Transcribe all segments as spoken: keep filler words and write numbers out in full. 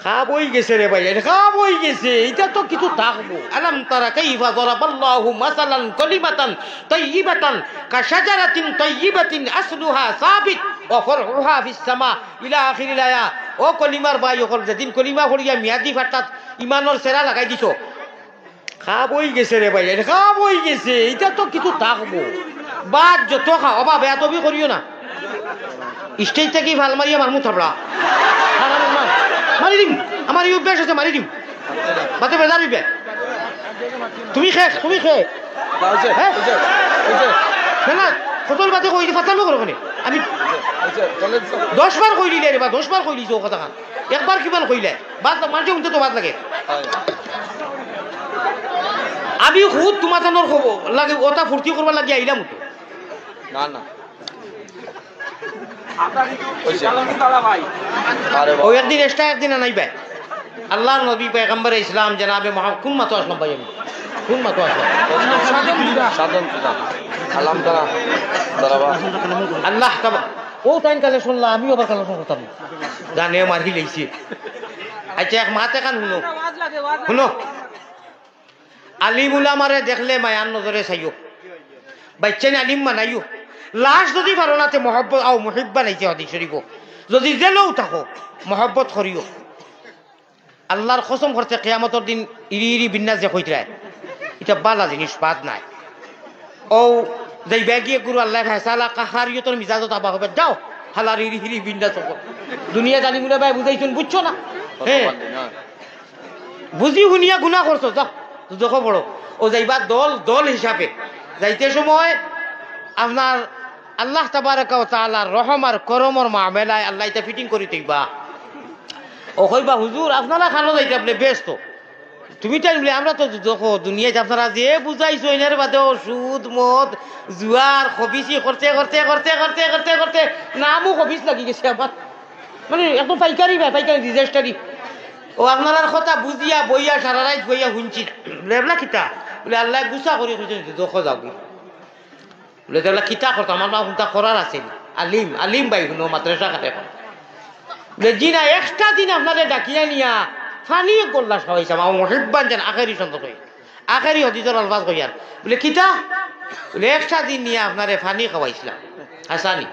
খাব অই গেছে রে ভাই, খাব অই গেছে, ইটা তো কিছু থাকবো। আলাম তারা কাইফা যারাবাল্লাহু মাসালান কালিমাতান তাইয়িবাতান কাশাজারাতিন তাইয়িবাতিন আসলুহা সাবিত ওয়া ফারউহা ফিস সামা, ইলা আখিরিল আয়া। ও কলিমার ভাই অকল, যেদিন কলিমা পড়িয়া মিয়াদি ফাটাত ইমানর সেরা লাগাই দিছো, খাব অই গেছে রে ভাই, খাব অই গেছে, ইটা তো কিছু থাকবো। বাদ যত খাও, বাবা, বেয়াদবি করিও না। স্টেজ থাকি ফাল মারিয়া মারমু থাবড়া। মারি দিম, আমার এই অভ্যাস আছে, মারি দিম। বাদে বেজার অইবে। তুমি খে, তুমি খে। হ্যাঁ? না, না, কতল বাদে কই দি, ফাতানো করো কেনে? আমি দশ বার কইলি রে বা, দশ বার কইলি যে ও কথা খান। একবার কিমান কইলে? বাদ লাগ-, মানষে হুনতে তো বাদ লাগে। আমি খুদ তোমার জানোর খবর লাগে, ওটা ফুর্তি করবার লাগি আইলাম তো। না, না। অইছে। আরে বাবা। ও একদিন extra একদিন আনাইবে। আল্লাহর নবী পয়গম্বর ইসলাম জনাবে মোহাম্মদ, কোন মাতো আসলাম ভাই আমি? কোন মাতো আসলাম? সাধন পিতা। আল্লাহ তাআলা, দাঁড়াবা। আল্লাহ তাআলা, ও তাইন কালে শুনলা, আমিও আবার কালে শুনতাম। জানে মারি লইছি। আচ্ছা, এক মাত এখান হুনো। হুনো। আলিম উলামারে দেখলে মায়ার নজরে চাইও। বাইচ্চাইন আলিম বানাইও। লাশ যদি পারো না তে মহব্বত, আও মুহিব্বান আইছে হাদিস শরীফো। যদি জেলেও থাকো, মহব্বত করিও। আল্লাহর কসম করতে কিয়ামতর দিন ইরি ইরি বিন্যাস যে কইতরায়, ইটা বালা জিনিস, বাদ নাই। ও যাইবা গিয়া গুরু আল্লাহ ফয়সালা কাহারিয়তর মিজাজত আবা হবে, যাও, হালার ইরি ইরি বিন্যাস হবো। দুনিয়া জানি মুলা ভাই বুঝাইছুন, বুঝছো না? হ্যাঁ। বুঝি হুনিয়া গুনা করছো, যাও, দুজখো পড়ো। ও যাইবা দল, দল হিসাবে। যাইতে সময় আপনার আল্লাহ তাবারাকা ওয়া তাআলার রহম আর করমর মামেলায় আল্লাহ ইটা fitting করি থইবা। ও কইবা, "হুজুর, আপনারা খানো যাইতে আপনি ব্যস্ত।" তুমি তাই বলে, "আমরা তো দুজখো, দুনিয়াত আপনারা যে বুঝাইছো, এনের বাদেও সুদ, মদ, জুয়ার, খবিসি করতে, করতে, করতে, করতে, করতে, করতে, নামও খবিস লাগি গেছে আমার।" মানে, একদম পাইকারি ভাই, পাইকারি, রেজিস্টারি। ও আপনারার কথা বুঝিয়া, বইয়া, সারা রাইত বইয়া হুনছি। লেবলা কিতা? বলে, "আল্লাহ গুসা করি কইছেন, দুজখো যাওগি।" বলে, "তাহলে কিতা করতাম? আমার হুনতা করার আছে নি?" আলিম, আলিম ভাই হুনো, মাদ্রাসা খাটে এখন। বলে, "জি না, একটা দিন আপনারে ডাকিয়া নিয়া পানি এক গল্লা খাওয়াইছাম, আমার মুহিব্বান যেন আখেরি সন্তোষ হই।" আখেরি হাদিসর আলফাজ কইয়ার। বলে, "কিতা?" বলে, "একটা দিন নিয়া আপনারে পানি খাওয়াইছিলাম।" হাসানি।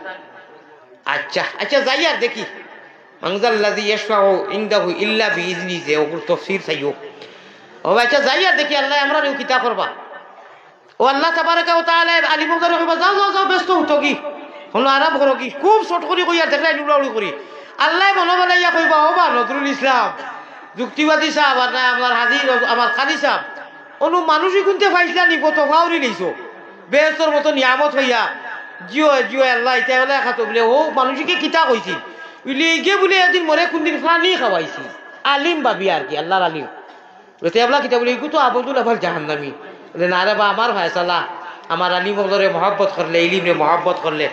আচ্ছা, আচ্ছা, যাই আর দেখি। মাংজাল্লাযী ইয়াশফাউ ইনদাহু ইল্লা বিইজনি, যে ওগুর তফসির চাইও। ও ভাই, আচ্ছা, যাই আর দেখি, আল্লাহ আমরারেও কিতা করবা। ও আল্লাহ তাবারাকা ওয়া তাআলা আলিম অকলরে কইবা, "যাও, যাও, যাও, ব্যস্ত হতো কি? হলো আরাম করো কি?" খুব শর্ট করি কইয়ার দেখলে উড়াউড়ি করি। আল্লাহ মনো বানাইয়া কইবা, "ও বা নজরুল ইসলাম, যুক্তিবাদী সাহেব, আর না আমার হাজি, আমার কারি সাহেব, অনু মানুষই কুনতে পাইছিলা নি, কত ফাউরি নিছো? বেহেস্তর মতো নিয়ামত হইয়া, জিও, জিও, আল্লাহ, ইটা হলে খাতো বলে, ও মানুষকে কিতা কইছি? বলে, এই গে বলে একদিন মরে কোনদিন পানি খাওয়াইছি।" আলিম ভাবি আর কি, আল্লাহর আলিম। বলে, "তে এবলা কিতা?" বলে, "ইগু তো আবুদুল আবাল জাহান্নামি।" বলে, "না রে বা, আমার ফয়সালা, আমার আলিম অকলরে মহব্বত করলে, ইলিমরে মহব্বত করলে,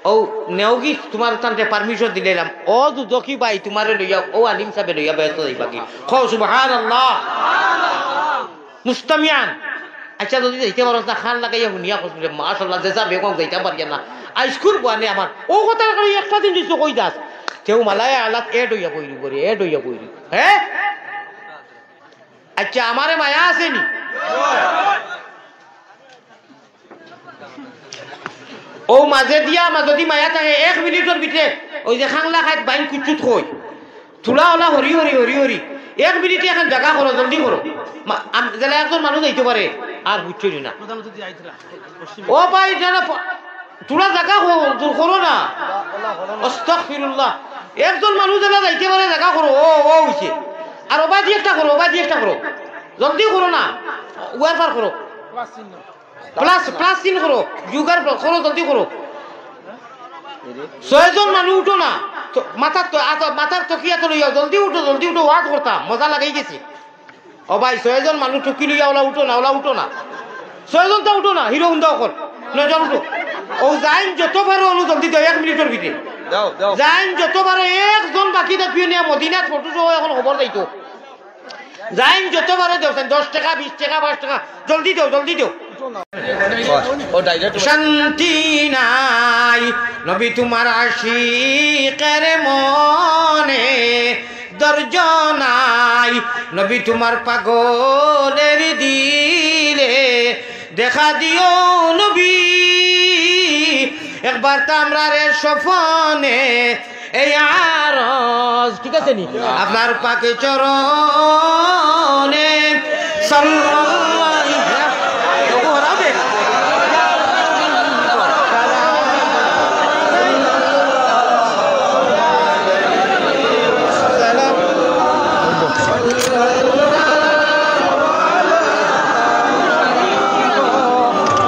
ও নেওগি তোমার তানতে পারমিশন দিলাইলাম, ও দুজখি ভাই তোমারে লইয়া, ও আলিম সাহেবে লইয়া বেহেস্ত যাইবা কি?" কও সুবহানাল্লাহ। মুস্তামিয়ান। আচ্ছা, যদি যাইতে পারো না, খান লাগাইয়া হুনিয়া কস বলে, "মাশাআল্লাহ, যে যা বেগম যাইতাম পারিয়া না।" আইসকুর বুয়ানে আমার, ও কথা করে একটা দিন দিছো কই দাস? কেউ মালায় আলাপ এড হইয়া বইরি করে, এড হইয়া বইরি। হ্যাঁ? আচ্ছা, আমারে মায়া আছে নি? ও মাঝে দিয়া, মা যদি মায়া থাকে, এক মিনিটর ভিতরে ওই যে খাংলা খাইত বাইন কুচুত কই, তুলা ওলা হরি হরি হরি হরি, এক মিনিটে এখন জাগা করো, জলদি করো। মা-, আম-, যেলা একজন মানুষ যাইতে পারে, আর বুঝছো নি না। ও ভাই, যারা প-, তুলা জাগা কো-, দূর করো না। আস্তাগফিরুল্লাহ। একজন মানুষ যেলা যাইতে পারে, জাগা করো, ও, ও হইছে। আর ওবাদি একটা করো, ওবাদি একটা করো। জলদি করো না, ওয়ার পার করো। প্লাস, প্লাস চিন করো, জুগার করো, জলদি করো। ছয়জন মানুষ উঠো না, তো মাথার তো, আত-, মাথার তকিয়া তো লইয়া, জলদি উঠো, জলদি উঠো, ওয়াজ করতাম, মজা লাগাই গেছে। ও ভাই, ছয়জন মানুষ টুকি লইয়া ওলা উঠো না, ওলা উঠো না। ছয়জন তো উঠো না, হিরো হুন্দা অকল। নয়জন উঠো। ও যাইন যত পারো, অনু জলদি দেও, এক মিনিটর ভিতরে। যাও, যাও। যাইন যত পারো, একজন বাকি থাকিও নিয়া মদিনাত ফটো সহ এখন খবর যাইতো। যাইন যত পারো দেও, দশ টাকা, বিশ টাকা, পাঁচ টাকা, জলদি দেও, জলদি দেও। ও ডাইরেক্ট শান্তি নাই নবী তোমার আশিকের মনে, ধৈর্য নাই। নবী তুমার পাগলের দিলে দেখা দিও নবী, একবার তো আমরারে স্বপনে এই আরজ, ঠিক আছে নি? আপনার পাক চরণে সাল্লাল্লাহু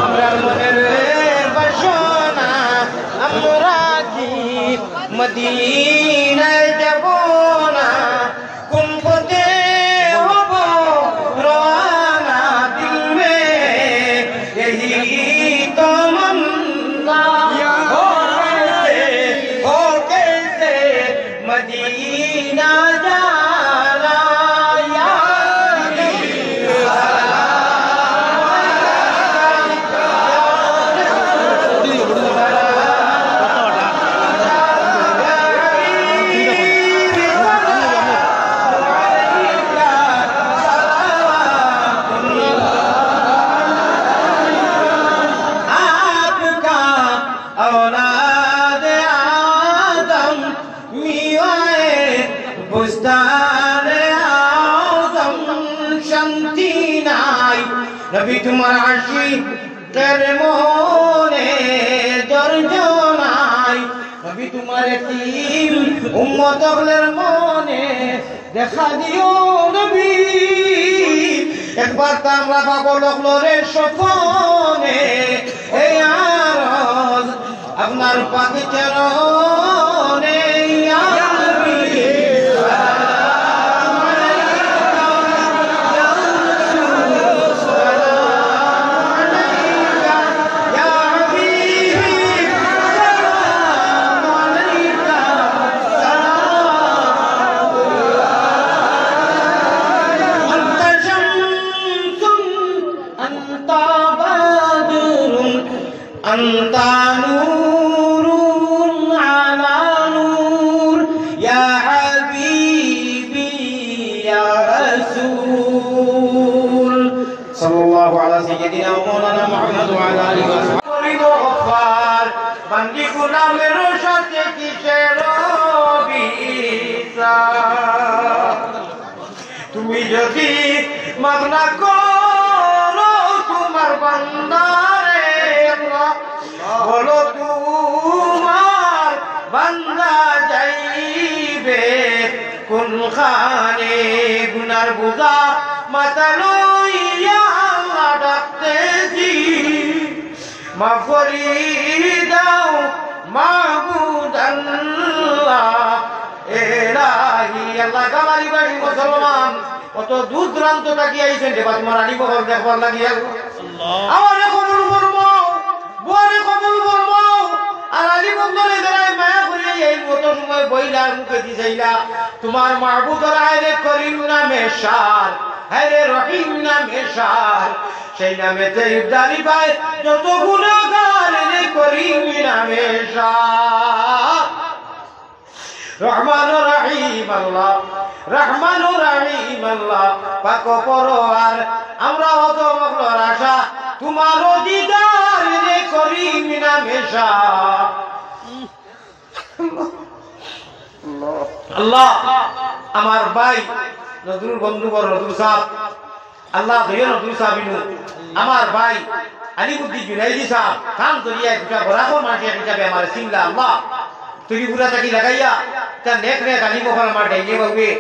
আমরার মনের বাসনা, আমরা কি মদিনায় যাব না? কোন পথে হব রওয়ানা? দিল মে ইয়েহি তমন্না, হো কইসে, হো কইসে মদিনা জানা। ইয়া হাবিব, সালাম আলাইকা। आपका औलाद आदम मेवाए বুস্তানে আজম। শান্তি নাই নবী তুমার আশিকের মনে, ধৈর্য নাই নবী তুমার এতিম উম্মত অকলর মনে। দেখা দিও নবী, একবার তো আমরা পাগল অকলরে স্বপনে এই আরজ আপনার পাক চরণে, ইয়া নবী। أنت شمس، أنت بدر، أنت نور على نور، يا حبيبي يا رسول। সাল্লাল্লাহু আলা সাইয়্যিদিনা ওয়া মাওলানা মুহাম্মদ ওয়া আলা আলিহি ওয়া সাহবিহি। করিব গফার, বান্দি গুলামের সাথে কিসের বিচার? তুমি যদি মাফ না করো তুমার বান্দারে, বলো তুমার বান্দা যাইবে কোনখানে? গুনার বোঝা মাথা লইয়া আল্লাহ ডাকতেছি, মাফ করি দাও মাবুদ আল্লাহ। এলাহি আল্লাহ, গামারি বাড়ি মুসলমান, অত দূর দূরান্ত থাকি আইছেন রে বা, তুমার আলী বকর দেখবার লাগি। আল্লাহ। আমারে কবুল ফরমাও, বুয়ারে কবুল ফরমাও। আর আলী বকরে যারাই মায়া করি এই মতো সময় বইলা মুখে দিছাইলা, তুমার মাবুদর আয় রে করিম নামে সার, হায় রে রহিম নামে সার, সেই নামেতে উদ্ধারি পায় যত গুনাহগার রে করিম নামে সার। রহমান রহিম আল্লাহ, রহমান রহিম আল্লাহ, পাক পরোয়ার, আমরা অত মকলর আশা, তুমার দিদার রে করিম নামে সার। আল্লাহ, আমার ভাই নজরুল বন্ধু বড় নজরুল সাহেব, আল্লাহ দয়া নজরুল সাহেব ইনু, আমার ভাই আলিমুদ্দিন জুনাইদি সাহেব, কাম করিয়া একটা বরাবর মানুষ হিসাবে আমার সিমলা আল্লাহ, ত্রিপুরা থাকি লাগাইয়া, তার নেক নেক আলিম ওখানে আমার ডাইনে বাউয়ে,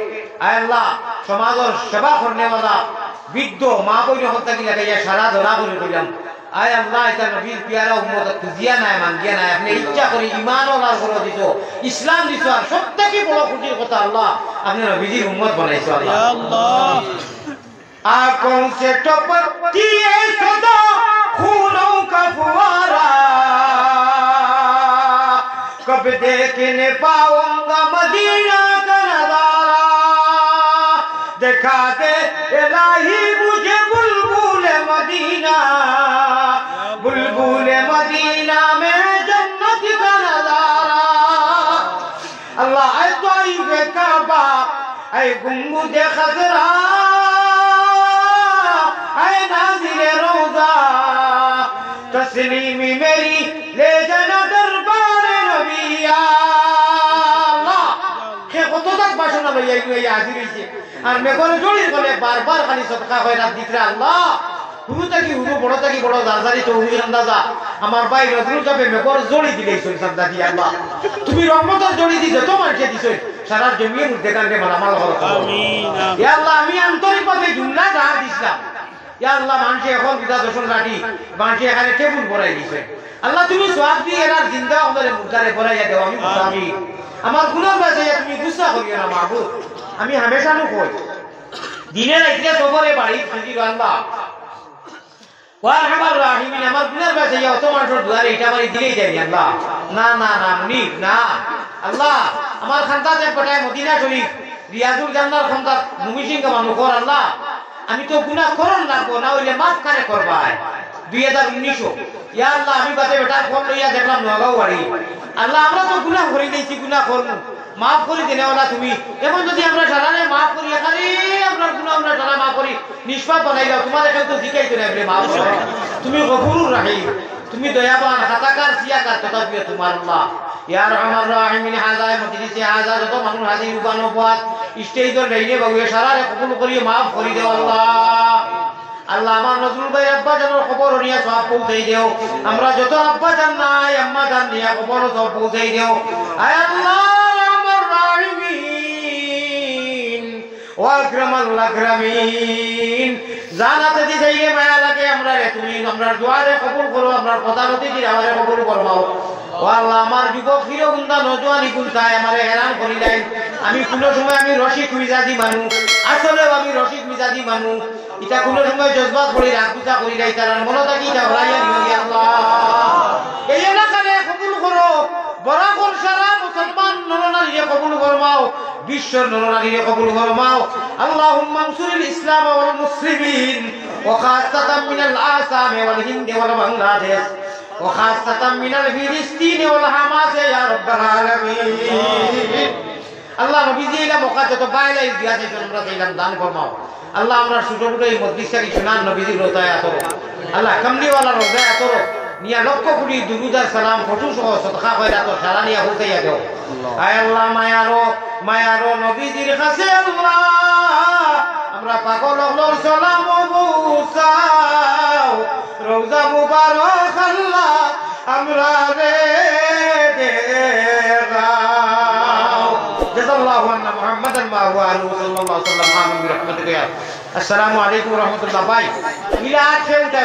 আয় আল্লাহ, সমাজর সেবা করনেওয়ালা, বৃদ্ধ মা বইন হকল থাকি লাগাইয়া সারা ধরা করে কইলাম, আয় আল্লাহ, ইতা নবীর পিয়ারা উম্মত খুজিয়া নায়, মাঙ্গিয়া নায়, আপনে ইচ্ছা করি ইমান ওলার করে দিত, ইসলাম দিত, আর সব থাকি বড় খুশির কথা আল্লাহ, আপনে নবীজির উম্মত বানাইছো আল্লাহ। ইয়া আল্লাহ। آنکھوں سے ٹپکتی ہے سدا خونوں کا فوارہ، کب دیکھنے پاؤں گا مدینہ کا نظارہ۔ دکھا دے الٰہی مجھے بلبل مدینہ، بلبل مدینہ میں جنت کا نظارہ۔ আল্লাহ, আয় তো আইবে কাবা, اے گنبدِ خضرا، اے ناظرِ روضہ، تسلیمی میری لے جانا دربارِ نبی، یا আল্লাহ। হে কত জাত বাসনা লইয়া ইনু আইয়া হাজির অইছে। আর মেঘর ঝড়ির গলে বারবার খালি সদকা খয়রাত দিতরা আল্লাহ। হুরু থাকি হুরু, বড় থাকি বড়, যার যারি তৌফিক আন্দাজা। আমার ভাই নজরুল সাবে মেঘর ঝড়ি দিলাইছইন চান্দা দি আল্লাহ। তুমি রহমতর ঝড়ি দি যত মানষে দিছইন, সারা জমিয়ে মুর্দেগানরে মালামাল করো। আমিন, আমিন। ইয়া আল্লাহ, আমি আন্তরিকভাবে জুমলা দান দিছলাম। ইয়া আল্লাহ, মানষে এখন বিদা দর্শন রাখি, মানষে এখানে টেবুল ভরাই দিছে। আল্লাহ, তুমি সওয়াব দি এরার জিন্দা অকলরে মুর্দারে ভরাইয়া দেও, আমি মুসাফির। আমার গুনার বায় চাইয়া তুমি গুসা করিও না মাবুদ। আমি হামেশা নু কই, দিনে রাইতে সবরে বাড়ি থাকি আল্লাহ। ওয়া আরহামার রাহিমিন, আমার গুনার বায় চাইয়া অত মানষর দুয়ারে ইটা মারি দিলাইতায় নি আল্লাহ। না, না, না, মুনিব, না। আল্লাহ, আমার খান্দাত এক বেটায় মদিনা শরীফ, রিয়াজুল জান্নার খান্দাত মুমিসিংগা মানুষ কর আল্লাহ। আমি তো গুনা করন লাগবো, না অইলে মাফ কারে করবায়? দুই হাজার উনিশো। ইয়া আল্লাহ, আমি বাদে বেটার ফোন লইয়া দেখলাম নগাঁও বাড়ি। আল্লাহ, আমরা তো গুনা করিলাইছি, গুনা করমু। মাফ করি দিলাও না তুমি। এখন যদি আমরা সারারে মাফ করি, এখানে আমরার গুনা আমরা সারা মাফ করি, নিষ্পাপ বানাইলাও, তুমারে কেউ তো জিকাইতো নায় বলে মাফ করো। তুমি গফুরুর রাহিম, তুমি দয়াবান, খাতাকার, সিয়াকার, তথাপিও তুমার আল্লাহ। ইয়া আরহামার রাহিমিন, হাজায় মজলিসে হাজা যত মানুষ হাজির, উবানো বওয়াত, স্টেজর ডাইনে বাউয়ে সারারে কবুল করিয়া মাফ করি দেও আল্লাহ। আল্লাহ, আমার নজরুল ভাইর আব্বা জানর কবরো নিয়া সওয়াব পৌঁছাই দেও। আমরা যত আব্বা জান নাই, আম্মা জান নিয়া কবরো সওয়াব পৌঁছাই দেও। আয় আল্লাহ, আমার রাহিমিন, ও আকরামাল আকরামিন, জানাতে দি যাইলে মায়া লাগে আমরারে, তুমি আমরার দোয়ারে কবুল করো, আমরার প্রধান অতিথির আমারে কবুল ফরমাও। ও আল্লাহ, আমার যুবক হিরো গুন্দা নজওয়ানি গুন্তায় আমারে হেরান করিলাইন। আমি কুনু সময় আমি রসিক মিজাজি মানুষ, আসলেও আমি রসিক মিজাজি মানুষ। ইতা কুনু সময় জজবাত পড়ি রাগ গুসা করি যাই, তারার মনো থাকি ইতা হরাইয়া নিও গি আল্লাহ। এই এলাকারে কবুল করো, বরাকর সারা মুসলমান নরনারীরে কবুল ফরমাও, বিশ্বর নরনারীরে কবুল ফরমাও। আল্লাহুম্মা আনসুরিল ইসলাম ওয়াল মুসলিমিন, ওয়া খাসসাতাম মিনাল আসাম ওয়াল হিন্দ ওয়াল বাংলাদেশ, ওয়া খাসসাতাম মিনাল ফিলিস্তিন ওয়াল হামাস ইয়া রাব্বাল আলামিন। আল্লাহ, নবীজি ইলা মক্কাত যত বায়লা দিয়া চাইছইন, আমরা চাইলাম দান ফরমাও। আল্লাহ, আমরা ছোট ছোট এই মজলিস থাকি সোনার নবীজির রওজায় আতরো। আল্লাহ, কামলিওয়ালা রওজায় আতরো। নিয়া লক্ষ কোটি দুরুদ আর সালাম, ফটো সহ সদকা খয়রাত সারা নিয়া পৌঁছাইয়া দেও। আয় আল্লাহ, মায়ারো, মায়ারো নবীজির কাছে আল্লাহ, আমরা পাগল অকলর সালাম পৌঁছাও। রওজা মুবারক আল্লাহ, আমরারে দেখাও। জাযাল্লাহু আন্না মুহাম্মাদান মা হুয়া আহলুহু সাল্লাল্লাহু আলাইহি ওয়াসাল্লাম। আমিন বিরহমাতিকা ইয়া। আসসালামু আলাইকুম ওয়া রাহমাতুল্লাহ। ভাই, ইলা আছে উঠা